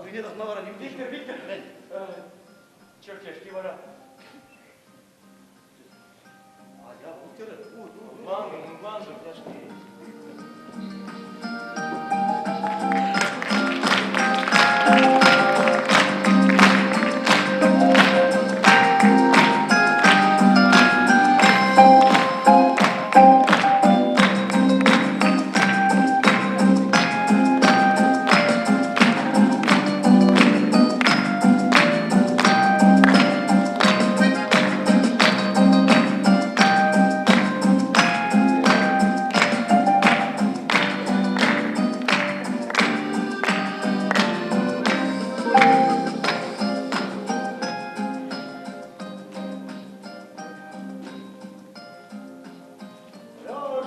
Урине тӑхма вара ним Виктор, Виктор! Чертежки вара. А я Виктор, Ӑнлантӑм, ӑнлантӑм. Алеш!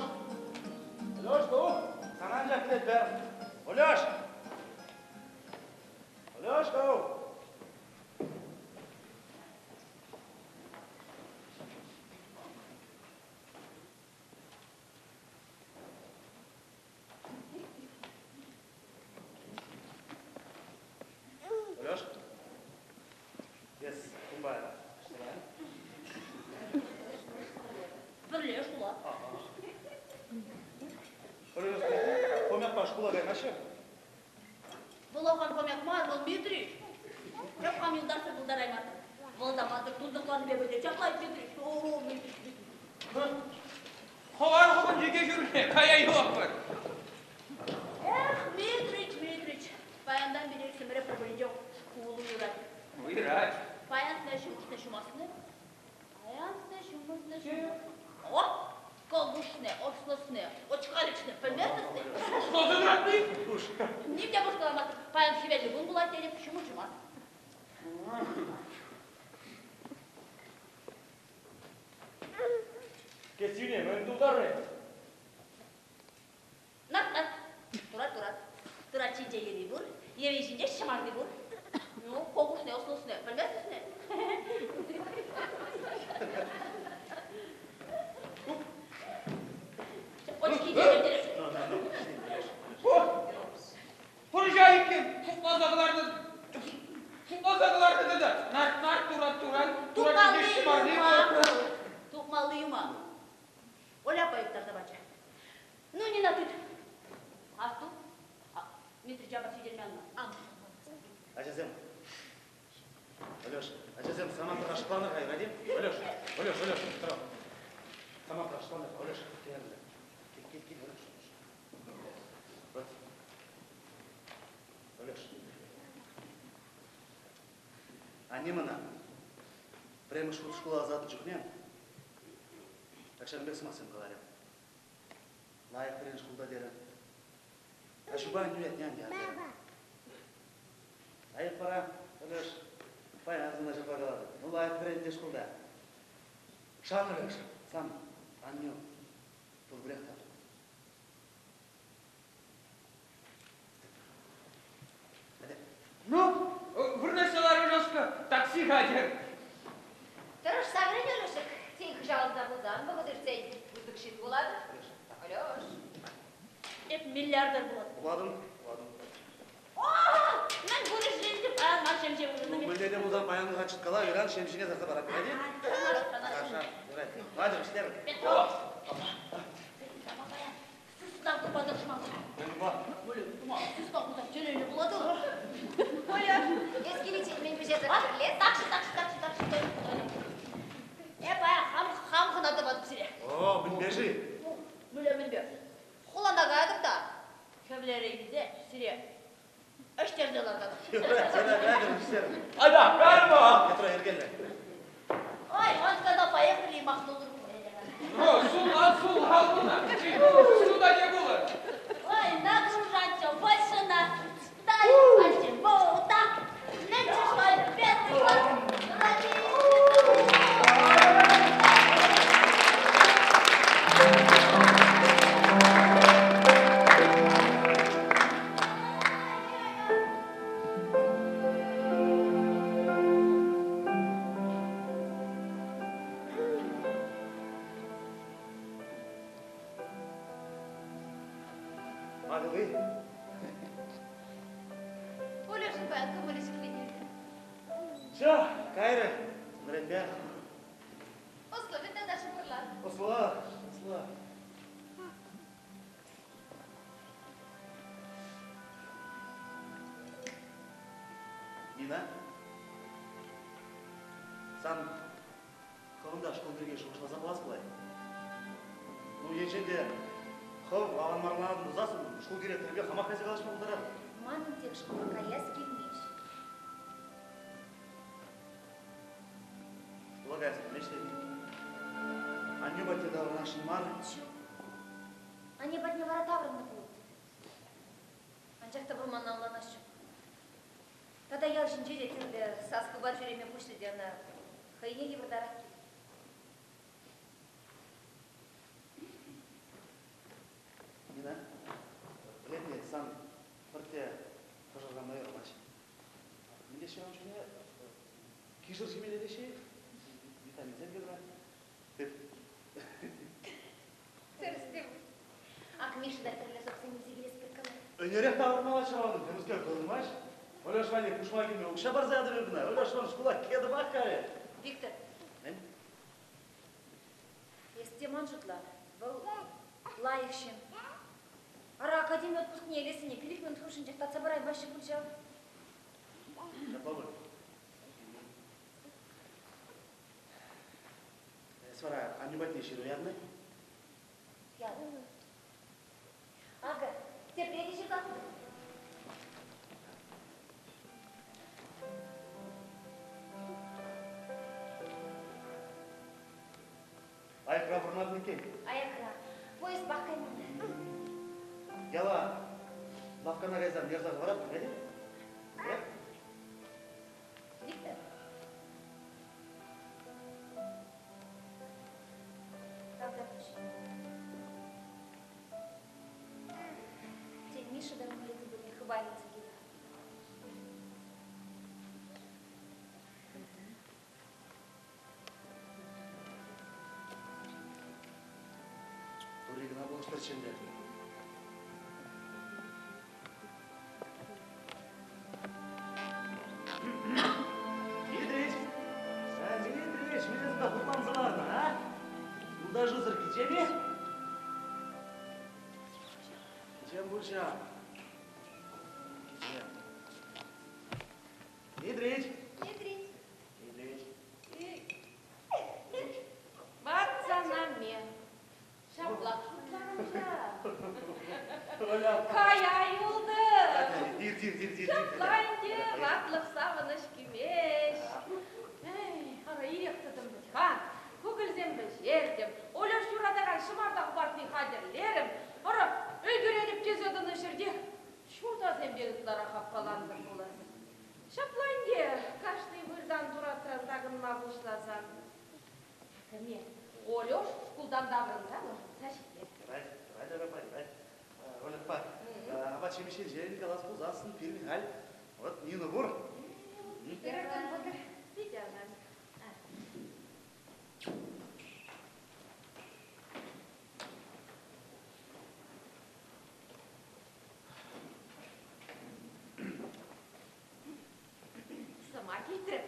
Алеш, тух! Сана анчах кӗтетпӗр. Алеш! Алеш, тух! Алеш? Эс кунпа ӗҫлерен? Пӗрле шкула. Хомякпа шкула каймаҫҫӗ? Вӑл хан хомяк мар, вӑл Митрич. Эп хам юлташсӑр пултараймастӑп. Вӑл та мансӑр тунсӑхланнипе пӗлсе чаплать Митрич. О, Митрич, Митрич. Хӑвар хӑвӑн йӗке хӳрне, кая юлатпӑр. Эх, Митрич, Митрич, паянтан пире иксӗмӗре пӗр-пӗринче шкул уйӑрать. Уйӑрать. Паян сна ҫумӑшне ҫумасны. Паян сна ҫумӑшне ҫумасны. О, колушне, ослӑсне, очкариксне пӗлместӗсне. Что за дурак-ты? Ним те пушкаламастӑп. Паян хӗвеллӗ кун пулать тетӗп, ҫумӑр ҫумасть. Кӗсйӳне мӗн тултарнӑ? Нарт-нарт, турат, турат. Турат ҫинче йӗри пур, йӗри ҫинче ҫӑмарти пур. Ну, кокушне, ӑслӑсне пӗлместӗсне? Очки те Пӑрҫа иккен, шутласа кӑларнӑ. Шутласа кӑларнӑ тата. Нарт-нарт, турат, турат. Турат ҫинче ҫӑмарти пур. Тупмалли юмах. Оля аппа юптарса пачӗ. Ну, Нина, тыт. Асту. Дмитрий апа сӳтӗлме ан мар. Ачасем, Алеш, ачасем, самантра шӑпланӑр-ха, Ради. Алеш, Алеш, Алеш, тӑрӑр. Самантра шӑпланӑр-ха, Алеш, кил, кил, кил, кил, Алеш. Вот. Алеш. Анне мана пӗрремӗш хут шкула ӑсатнӑ чухне так ҫакӑн пек сӑмахсем каларӗ. Лайӑх вӗрен шкулта терӗ. Аҫупа аннӳ ятне ан яр терӗ. Лайӑх вара, Алеш, паян сана ҫапла калатӑп. Ну, лайӑх вӗрен те шкулта. Шан, Алеш, сан аннӳ пурпӗрех тав тӑвать. Ну, вырнаҫса ларӑр, такси хатӗр. Тӑрӑшса вӗрен, Алешек. Тен, хыҫалӑнса пулсан, вӑхӑт иртсен пысӑк ҫын пулатӑн. Алеш. Эп миллиардер пулатӑп. Пулатӑн, пулатӑн. Мӗн пурӗ-ши паян мар ҫемҫе вырӑнӑм. Мӗнле те пулсан паянлӑха чӑткала, ыран ҫемҫине сарса парап. Юрать-и? Юрать. Хатӗр, ӗҫлерӗм. Петров! Сысна курма тӑрӑшмалла. Сысна курсан телейлӗ пулатӑр. Оля, эс киличчен мӗн пӗҫерсе хатӗрлес? Такши, такши, такши, такши. Э, паян хам, хам хӑна тӑватӑп сире. О, мӗнпе-ши? Мӗнле, мӗнпе? Хулана каятӑп та хӗвлере килсе сире ӗҫтерсе лартатӑп. Юрать, юрать, кайтӑр, ӗҫтер. Айда, кайрӑмӑр! Петра, йӗркеллӗ. Ой, он сказал, поехали и махнул рукой. Ну, сула, сула, луна. Сюда не было. Ой, нагружать все больше нас. Ставим пальчик, вот так. Нынче что ли, первый класс. паян кӑмӑлӗ ҫӗкленӳллӗ. Все, кайрӗ. Вӗренпе. Ӑслӑ вӗт тата шӑпӑрлан. Ӑслӑ, ӑслӑ. Нина, сан хӑвӑн та шкул пирки шухӑшласа пӑхас пулать. Ну, енчен те хӑв аванмарланатӑн пулсассӑн шкул директорӗпе хамах кайса калаҫма пултаратӑп. Манӑн тек шкула каяс килмест. Шкула каяс килмест тет. Аннӳ патне таврӑнасшӑн мар. Ҫук. Анне патне вара таврӑннӑ пулӑттӑм. Анчах та вӑл мана ӑнланас ҫук. Тата ял ҫинче те тӗрлӗ сас-хыпар ҫӳреме пуҫлӗ те ӑна хӑйне йывӑртарах килӗ. Нина, пӗлетне, сан пӗртте пӑшӑрханма юрамасть. Мӗнле ҫыран чухне кишӗр ҫимелле теҫҫӗ-и? Витаминсем кирлӗ. Тӗрӗс те пуль. Ак Миша та тӗрлӗ соксем илсе килес пек калать. Ӗнерех таврӑнмалла ҫавӑн, темӗскер курӑнмасть. Олеш валли пушмак илме укҫа парса ятӑм эп ӑна. Олеш вӑл шкула кетӑпах кайрӗ. Виктор. Мӗн? Эс те ман шутла, вӑл лайӑх ҫын. Ара, академи отпускне илессине 5 минут хушшинчех татса параймаҫҫӗ пуль ҫав. Ҫапла пуль. Эс вара аннӳ патне ҫыру янӑ? Янӑ. Акӑ, тепре те ҫырса хутӑм. Аякра пурӑнатӑн иккен. Аякра. Поездпах каймалла. Яла лавккана кайсан ярса хӑваратпӑр, пӗлетӗн? Э? Виктор. Тавтапуҫ. Тен, Миша та мӗнле те пулин хыпар илсе килӗ. Турри кӑна пулӑштӑрччӗ ӗнтӗ. Дмитрич! Дмитрич, мӗн эсӗ хутланса ларнӑ, а? Юлташусӑр кичем-и? Кичем пуль ҫав. Кичем. Дмитрич! Дмитрич! Дмитрич! Ватсана ме. Ҫаплах шутларӑм-ха. Кая юлтӑм. Тир, тир, тир, тир. Ҫапла ӗнтӗ ватлӑх савӑнӑҫ кӳмест. Эй, ара ирех тӑтӑм вӗт-ха. Кукӑльсем пӗҫертӗм, Олеш юратакан ҫӑмарта хӑпартни хатӗрлерӗм. Ара, ӗлкӗретӗп тесе тӑнӑ ҫӗртех ҫуртасемпе ытларах аппалантӑм пулас. Ҫапла ӗнтӗ кашни выртан туратран такӑнма пуҫласан. Кӗме. Олеш шкултан таврӑнсан ӑшӑтса ҫитет. Юрать, юрать, Оля аппа, юрать. Оля аппа, апат-ҫимӗҫ ҫинчен калас пулсассӑн пирӗн халь вот Нина пур. Ырӑ пултӑр. Питӗ аван. Сӑмах илтрӗм.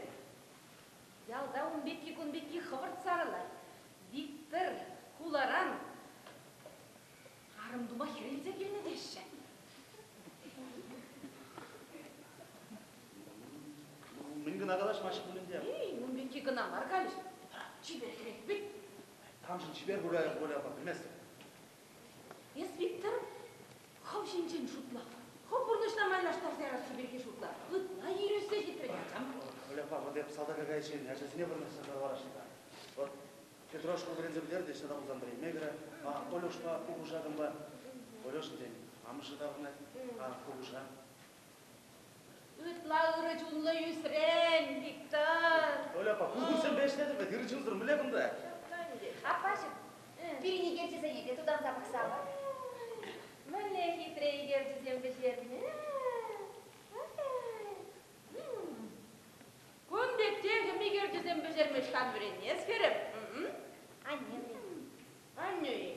Ялта ун пекки-кун пекки хӑвӑрт сарӑлать. Виктор хуларан арӑм тума хӗр илсе килнӗ теҫҫӗ. Мӗн кӑна калаҫмаҫҫӗ пуль ӗнтӗ. Эй, ун пекки кӑна мар калӗҫ. Чипер хӗрех вӗт. Камшӑн чипер пуль, пӗлместӗп. Эс, Виктор, хӑв ҫинчен шутла. Хӑв пурнӑҫна майлаштарса ярасси пирки шутла. Ытла ир ӳссе ҫитрӗн, ачам. Оляпа, вот эп салтака кайиччен ачасене вырнаҫса хӑварасшӑн-ха. Вот Петро шкул вӗренсе пӗтернӗ, ҫата пулсан вӗренме кӗрӗ. А Олюшпа, кукушакӑмпа. Олюш тен, амӑшӗ таврӑнать, а кукуша. Ытла ырӑ чунлӑ ӳсрен, Виктор. Оляпа, кукусемпе ӗҫлетӗп вӗт, ырӑ чунсӑр мӗнле кунта? Ҫапла ӗнтӗ. Аппаҫӑм, пирӗн икерчӗсене те тутанса пӑхсамӑр. Мӗнле хитре икерчӗсем пӗҫернӗ. Кун пек техӗм икерчӗсем пӗҫерме ӑҫтан вӗренес, хӗрӗм? Анне вӗренет. Аннӳ-и?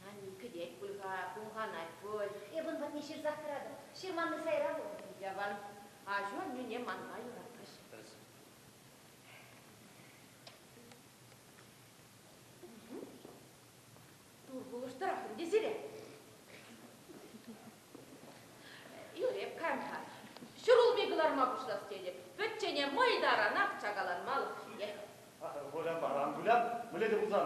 Аннӳ кӗтет пуль-ха, хумханать пуль. Эп ун патне ҫырсах тӑратӑп. Ҫырманни сайра пуль. Аван. Аҫу-аннӳне манма юратмасть. Тӗрӗс. Тур пулӑштӑрах ӗнтӗ сире. Юрӗ, кайм-ха. Ҫӗрулми кӑларма пуҫлас тетӗп. Пӗччене мӑй таранах чакаланмалӑх ҫитет. Вылян ан вылян, мӗнле те пулсан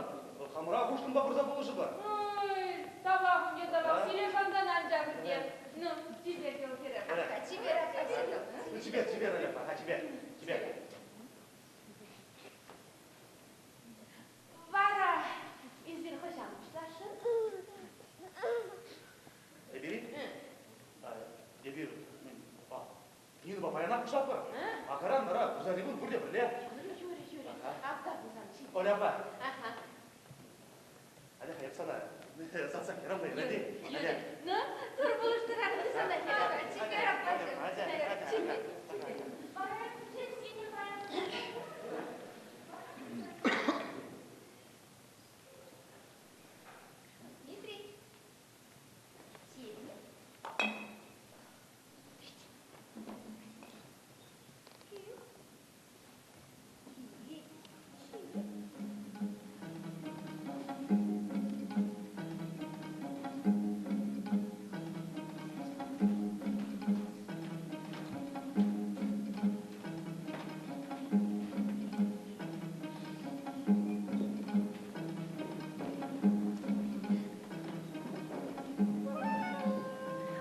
хамӑра ушкӑнпа пырса пулӑшӑпӑр. Ой, тавах ӗнтӗ, тавах. Сире шансан анчах ӗнтӗ. Ну, чипер йӑл хӗрӗм. Чипер, спасибо. Чипер, чипер, Олег, ага, чипер, чипер. Вара эсир хӑҫан пуҫласшӑн? Эпир? Эпир Нинӑпа паянах пуҫлатпӑр. Акаран вара вырсарникун пурте пӗрле. Юрӗ, юрӗ, юрӗ. Апта пулсан ҫит. Оляпа. Аля, эп сана сатса хӗрам та юрать. Юрӗ. Ну, тур пулӑштӑрах сана хӗрам. Чипер аппаҫӑм. Чипер, чипер. Вара сине паян. Дмитрий, сильный.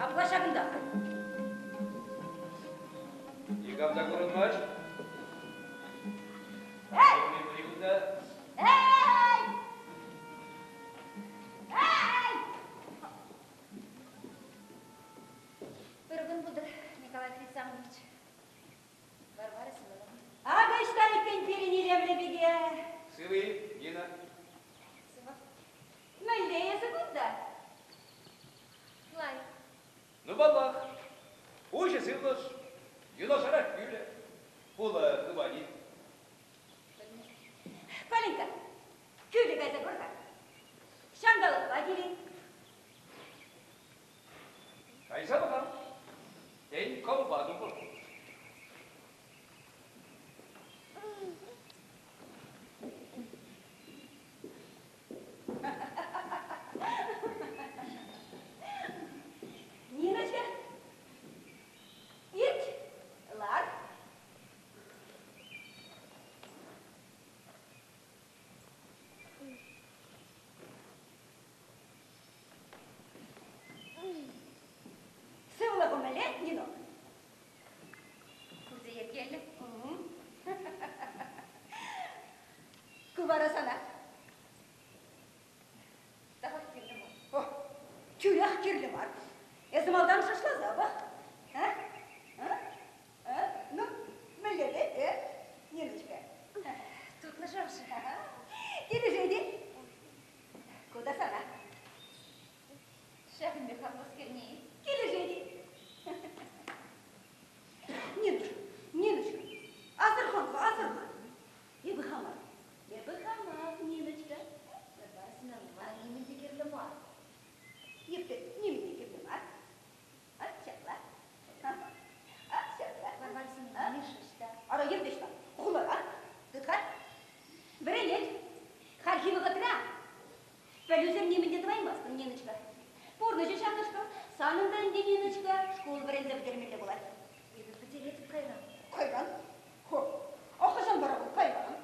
Апла ҫакӑнтах. Никам та курӑнмасть. Эй! Эй! Эй! Ырӑ кун пултӑр, Николай Хрисанович. Варвара Семеновна. Акӑ ӑҫта иккен пирӗн илемлӗ пике. Сывӑ-и, Нина? Сывӑ. Мӗнле эсӗ кунта? Лайӑх. Ну, паллах. Уҫӑ сывлӑш, юнашарах кӳлӗ, пулӑ хывать-и? Коленька, кӳлӗ кайса кур-ха. Ҫанталӑкпа килет. Кайса пӑхам. Тен, кӑмпа тупӑр. Ниночка, ирт, лар. Сывлӑху мӗнле, Нинок? Пурте йӗркеллӗ. Ку вара сана. Тавах кирлӗ мар. О, тӳрех кирлӗ мар. Эсӗ малтан шӑршласа пӑх. А? А? А? Ну, мӗнле те, э, Ниночка? Тутлӑ шӑршӑ. Килӗшет-и? Ку та сана. Ҫакӑн пек хаклӑскерне Килӗшет-и? Ниночка, Ниночка, асӑрхан-ха, асӑрхан. Эпӗ хамах, эпӗ хамах, Ниночка. Варвара Семеновна, нимӗн те кирлӗ мар. Епле нимӗн те кирлӗ мар. Ак ҫапла. Ак ҫапла. Варвара Семеновна, Миша ӑҫта? Ара, ерте ӑҫта? Хулара. Тыт-ха. Вӗренет. Хальхи вӑхӑтра пӗлӳсӗр нимӗн те тӑваймастӑн, Ниночка. Пурнӑҫӗ ҫакнашкал. Санӑн та ӗнтӗ, Ниночка, шкул вӗренсе пӗтермелле пулать. Эпӗ пӗтеретӗп кайран. Кайран? Хо, а хӑҫан вара вӑл кайран?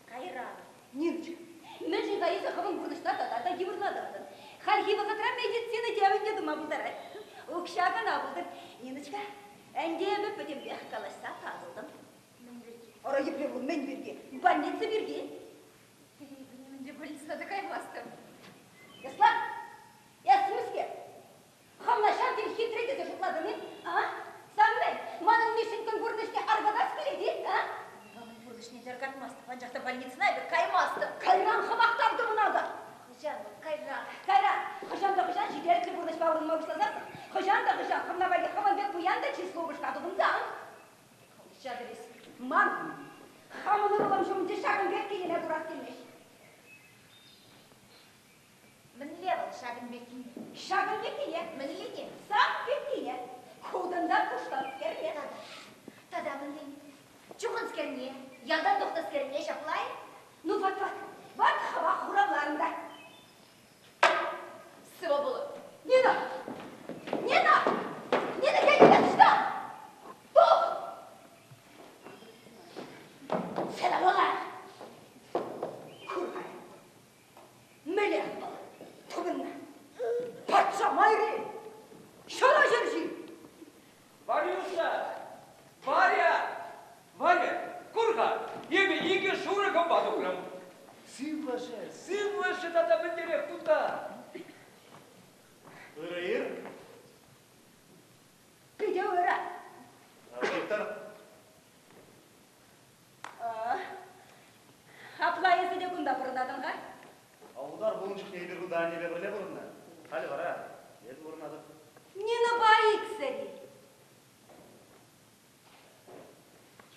Кайран. Ниночка, мӗншӗн-ха эсӗ хӑвӑн пурнӑҫна тата та йывӑрлататӑн? Хальхи вӑхӑтра медицина темӗн те тума пултарать. Укҫа кӑна пултӑр. Ниночка, ӗнтӗ эпӗ пӗтӗмпех калаҫса татӑлтӑм. Мӗн пирки? Ара, епле вӑл мӗн пирки? Больница пирки. Эпӗ нимӗнле больницӑна та каймастӑп. Ясла, эс мӗскер? Хӑвна ҫав тери хитре тесе шутлатӑн-и? А? Сан мӗн, манӑн Мишенькӑн пурнӑҫне аркатас килет-и? А? Никамӑн пурнӑҫне те аркатмастӑп, анчах та больницӑна эпӗ каймастӑп. Кайран хӑвах тав тӑвӑн акӑ. Хӑҫан вӑл кайран? Кайран, хӑҫан та хӑҫан ҫителӗклӗ пурнӑҫпа пурӑнма пуҫласассӑн, хӑҫан та хӑҫан хӑвна валли хӑвӑн пек пуян та чыслӑ упӑшка тупӑнсан. Хӑҫан эс? Ман хамӑн ывӑлӑм ҫумӗнче ҫакӑн пек кинеме курас килмест. Мӗнле вӑл? Ялтан тухнӑскерне ҫапла-и? Ну, ват, ват, ват, хӑвах хуравларӑн та. Сывӑ пулӑр. Нина! Нина! Нина, килте ӑҫта? Тух! Сывӑ пулӑр. Кур-ха, мӗнех вӑл тупӑннӑ? Патша майри! Ҫӑра ҫерҫи! Варюша! Варя! Варя, кур-ха, эпӗ икӗ шурӑ кӑмпа тухрӑм. Сывлӑшӗ, сывлӑшӗ тата мӗнлерех кунта? Ырӑ ир. Питӗ ырӑ. Виктор. Апла эсӗ те кунта пурӑнатӑн-ха? Утар пулнӑ чухне эпир кунта аннепе пӗрле пурӑннӑ. Халӗ вара эпӗ пурӑнатӑп. Нинӑпа иксӗр-и?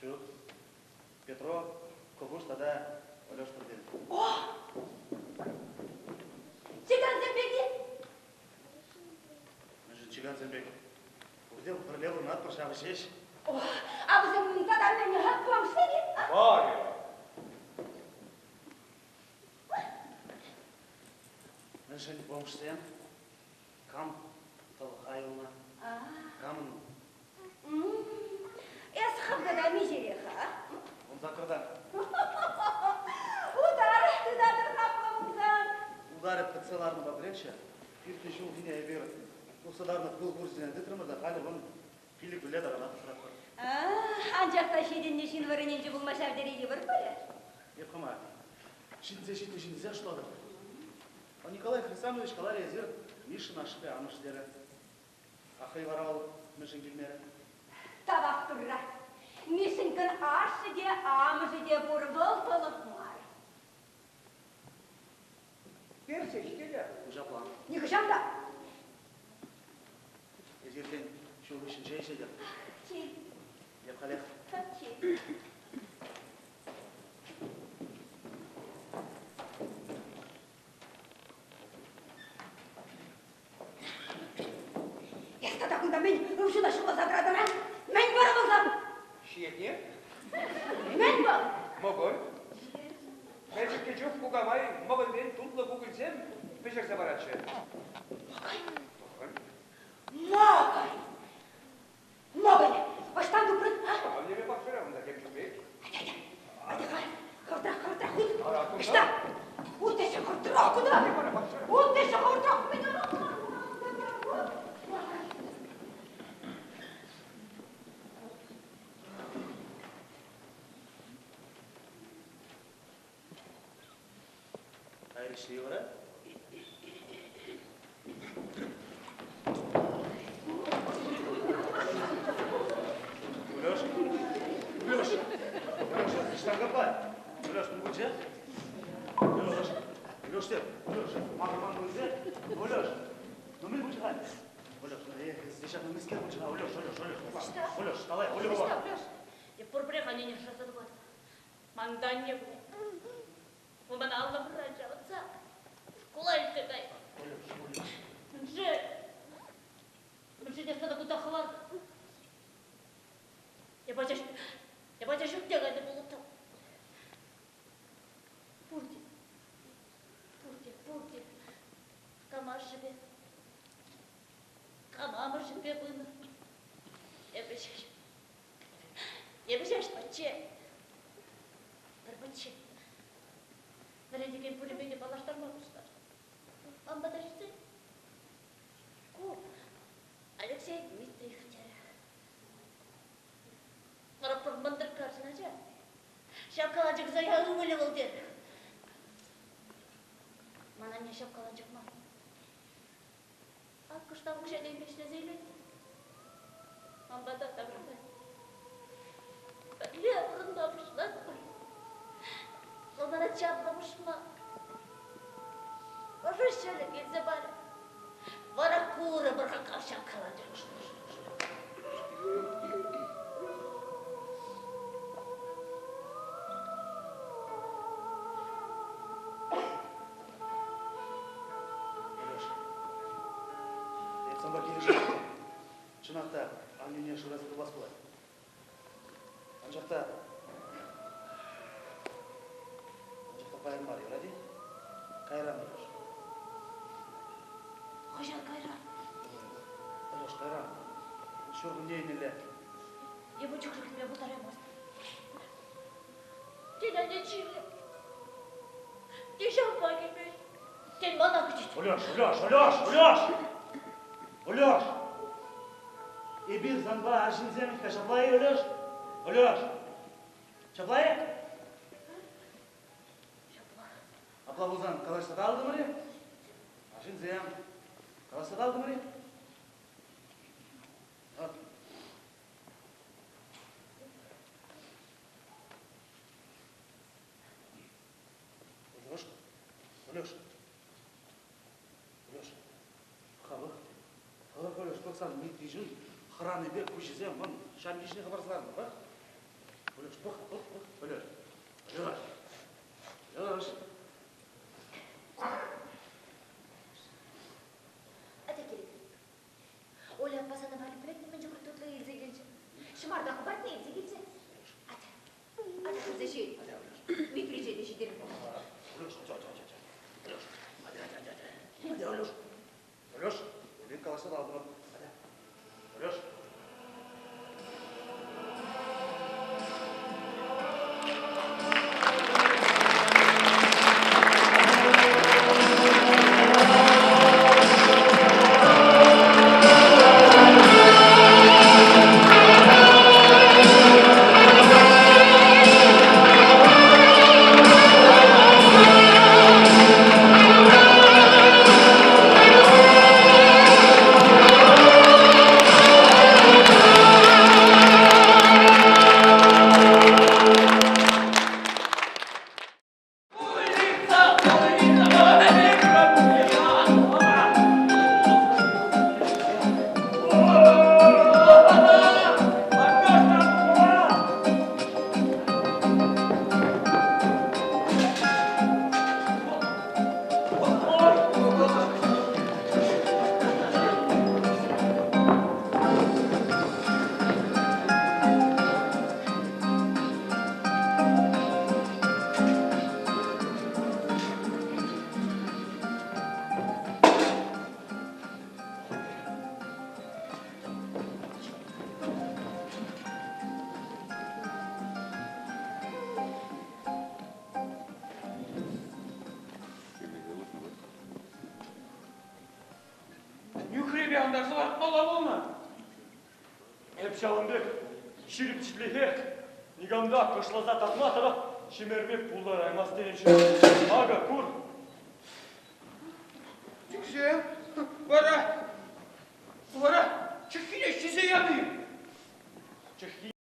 Ҫук. Петро, Кокуш тата Алеш пӗртен. О! Чикансем пек-и? Мӗншӗн чикансем пек? Пурте пӗрле пурӑнатпӑр ҫавӑ ҫеҫ. О, а вӗсем тата мӗн бомжсем-и? Варя! Мӗншӗн бомжсем? Кам тӑлӑха юлнӑ? Камӑн? Эс хӑв тата миҫере-ха? Вунсаккӑрта. Утар тытатӑр хаклӑ пулсан. Утарӗ пӗтсе ларнӑпа пӗрехчӗ. Иртнӗ ҫулхине эпир тухса тарнӑ пыл хурчӗсене тытрӑмӑр та халӗ вӑн пилӗк вӗлле таранах усратпӑр. Анчах та ҫитӗннӗ ҫын вырӑнӗнче пулма ҫав тери йывӑр пулӗ. Эп хама ҫитӗнсе ҫитнӗ ҫынсем шутлатӑп. Николай Хрисанович каларӗ эсир Мишӑн ашшӗпе амӑшӗ терӗ. А хӑй вара вӑл мӗншӗн килмерӗ? Тавах Турра. Мишенькӑн ашшӗ те, амӑшӗ те пур, вӑл тӑлӑх мар. Персе ҫителӗ. Ҫапла. Нихӑҫан та. Эсир тен ҫул хыҫҫӑн чей ӗҫетӗр? Чей. Эп халех. Чей. Эс тата кунта мӗн ывҫуна ҫулласа тӑратӑн, а? Мӗн вара вӑл сан? Ҫиетне? Мӗн вӑл? Мӑкӑль. Пӗчӗккӗ чух кукамай мӑкӑльтен тутлӑ кукӑльсем пӗҫерсе паратчӗ. Мӑкӑль? Мӑкӑль. Мӑкӑль! Мӑкӑль! Ӑҫтан тупрӑн, а? Аннеме пахчара унта тем чухлех. Атя, атя, атя-ха, хӑвӑртрах, хӑвӑртрах, ут. Ара, кунта. Ӑҫта? Ут теҫҫӗ, хӑвӑртрах кунта. Ут теҫҫӗ, хӑвӑртрах. Мӗн Кайрӗҫ-и вара? Леш, Леш, Леш, ӑҫтан капла? Леш, ну пулчӗ? Леш, Леш те, Леш, макӑрман пулчӗ? Леш, ну мӗн пулчӗ халь? Леш, эх, ҫакна мӗскер пулчӗ-ха? Леш, Леш, Леш, Леш, давай, Леш. Леш, эп пурпӗрех аннене шыраса тупатӑп. Ман та анне пулать. Вӑл мана аллӑмран ҫавӑтса шкула илсе кайрӗ. Мӗншӗн? Мӗншӗн эс тата кунта хӑвартӑн? Эп ача, эп ача ҫуртне кайнӑ пулӑттӑм. Пурте, пурте, пурте кам ашшӗпе, кам амӑшӗпе пынӑ. Эпӗ ҫеҫ, эпӗ ҫеҫ пӗччен. Пӗр пӗччен. Вӗрентекен пуринпе те паллаштарма пуҫларӗ. Ман пата ҫитсен ку Алексей Дмитриев терӗ. Вара пӗр мӑнтӑркка арҫын ача. Ҫав каланчӑк Зоя ывӑлӗ вӑл терӗ. Ман анне ҫав каланчӑк мар. Ак кӑштах укҫа-тенкӗ ӗҫлесе илет. Ман пата таврӑнать. Пӗрле пурӑнма пуҫлатпӑр. Вӑл мана чаплӑ пушмак. Ӑшӑ ҫӗлӗк илсе парӗ. Вара курӑпӑр-ха ҫав каланчӑк. Леш, эп санпа килӗшетӗп. Чӑнах та, аннӳне шыраса тупас пулать. Анчах та... Паян мар, юрать-и? Кайран, Алеш. Хӑҫан кайран? Алеш, кайран. Ҫуркунне еннелле. Эпӗ чухлӗ кӗтме пултараймастӑп. Тен, анне чирлӗ. Те ҫавӑнпа килмест. Тен, мана кӗтет. Алеш, Алеш, Алеш, Алеш! Алеш! Эпир санпа арҫынсем-ҫке, ҫапла-и, Алеш? Алеш! Ҫапла-и? Ҫапла. Апла пулсан калаҫса татӑлтӑмӑр-и? Арҫынсем, калаҫса татӑлтӑмӑр-и? Алеш, Алеш, Алеш, халӑх, халӑх Алеш, пӑхсан Митришӗн хӑранипе куҫӗсем вӑн ҫамки ҫине хӑпарса ларнӑ, пӑх. Алеш, пӑх, пӑх, пӑх, Алеш, Алеш, Алеш. Атя килет. Оля аппа сана валли пӗлетне мӗн чухлӗ тутлӑ илсе килчӗ. Ҫӑмарта хӑпартни илсе килчӗ. Атя, атя кӗрсе ҫи. Митриче те ҫитерме. Алеш, атя, атя, атя, атя. Алеш, атя, атя, атя, атя. Атя, Алеш. Алеш, эпир калаҫса татӑлтӑмӑр. Атя. Алеш. Нӳхрепе антарса лартмалла пулнӑ. Эп ҫавӑн пек ҫирӗп читлӗхе никам та кӑшласа татма тата ҫӗмӗрме пултараймасть тенӗччӗ. Акӑ, кур.